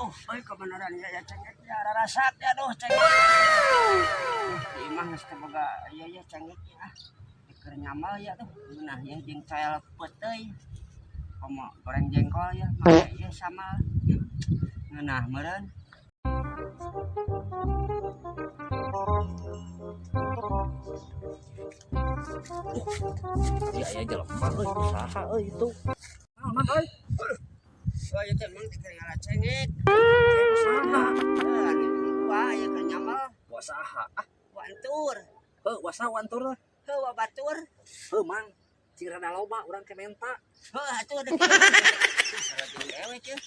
Aduh, euy, kebenaran ya, ya cengek ya, rarasak ya, aduh, cengek. Di imah geus teu boga ieu ya cengek ya. Keur nyamal ya tuh. Nah ya jeung cael peuteuy. Komo goreng jengkol ya, make ieu samal. Ngeunah meureun. Iya aya jelema euy, usaha euy itu. Naon, Mang, euy? Oh, ieu teh Mang keur ngala cengek. Usaha. Eh, anu gua ieu keur nyamal. Wa saha? Ah, wa entur. Heuh, wa saha wa entur? Heuh, wa batur. Heuh, Mang. Cing rada loba urang ke menta. Heuh, atuh dek. Salah jeung dewek ye.